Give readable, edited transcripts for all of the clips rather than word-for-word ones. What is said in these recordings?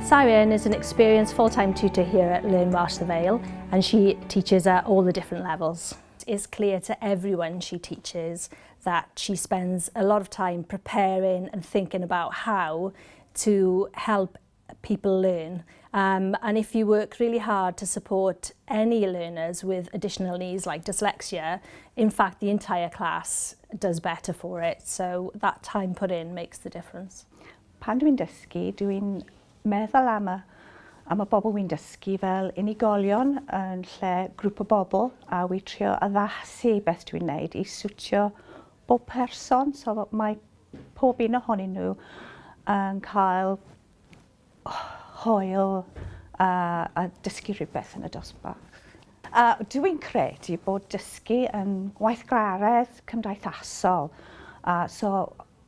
Siren is an experienced full-time tutor here at Learn Welsh The Vale and she teaches at all the different levels. It's clear to everyone she teaches that she spends a lot of time preparing and thinking about how to help people learn. And if you work really hard to support any learners with additional needs like dyslexia, in fact the entire class does better for it. So that time put in makes the difference. Pan dwi'n dysgu, dwi'n meddwl am y, am y bobl wy'n dysgu fel unigolion yn lle grŵp o bobl a wy trio addasu beth dwi'n neud i siwtio bob person. So mae pob un ohonyn nhw yn cael hwyl a, a dysgu rhywbeth yn y dosbarth. A dwi'n credu bod dysgu yn weithgaredd cymdeithasol. So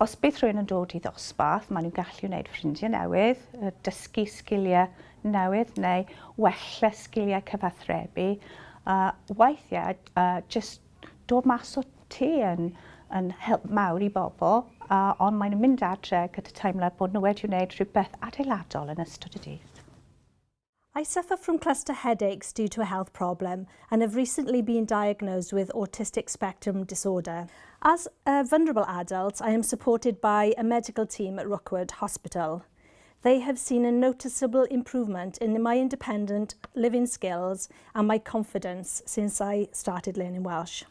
os bydd rhywun yn dod i ddosbarth, maen nhw'n gallu wneud ffrindiau newydd, dysgu sgiliau newydd neu wella sgiliau cyfathrebu. Weithiau, just dod mas o tŷ yn, yn help mawr i bobl, ond maen nhw'n mynd adre gyda teimlad bod nhw wedi wneud rhywbeth adeiladol yn ystod y dydd. I suffer from cluster headaches due to a health problem and have recently been diagnosed with autistic spectrum disorder. As a vulnerable adult, I am supported by a medical team at Rookwood Hospital. They have seen a noticeable improvement in my independent living skills and my confidence since I started learning Welsh.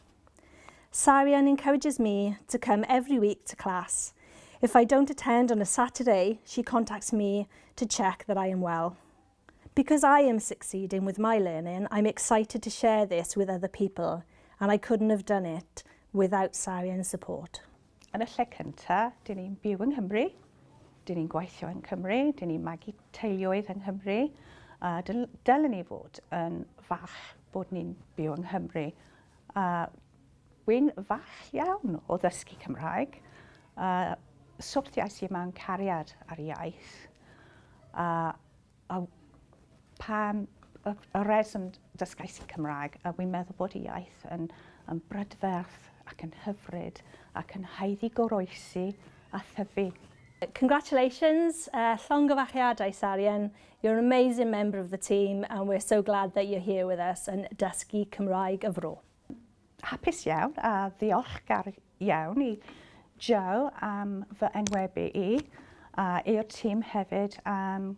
Sarian encourages me to come every week to class. If I don't attend on a Saturday, she contacts me to check that I am well. Because I am succeeding with my learning, I'm excited to share this with other people, and I couldn't have done it without Sarian's support. Yn y lle cyntaf, dyn ni'n byw yng Nghymru, dyn ni'n gweithio yng Nghymru, dyn ni'n magu teuluoedd yng Nghymru. A dylen ni fod yn falch bod ni'n byw yng Nghymru. A wy'n falch iawn o ddysgu Cymraeg. A syrthiais i mewn cariad ar iaith. A pam y, y reswm dysgais i Cymraeg, a wy'n meddwl bod y iaith yn, yn brydferth ac yn hyfryd ac yn haeddu goroesi a thyfu. Congratulations, llongyfarchiadau Sarian. You're an amazing member of the team and we're so glad that you're here with us and dysgu Cymraeg y Fro. Hapus iawn a ddiolchgar iawn i Joe am fy enwebu i a i'r tîm hefyd am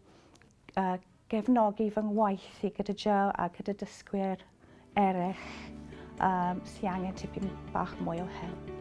gefnogi fy ngwaith i gyda Joe a gyda dysgwyr eraill sy'n angen tipyn bach mwy o help.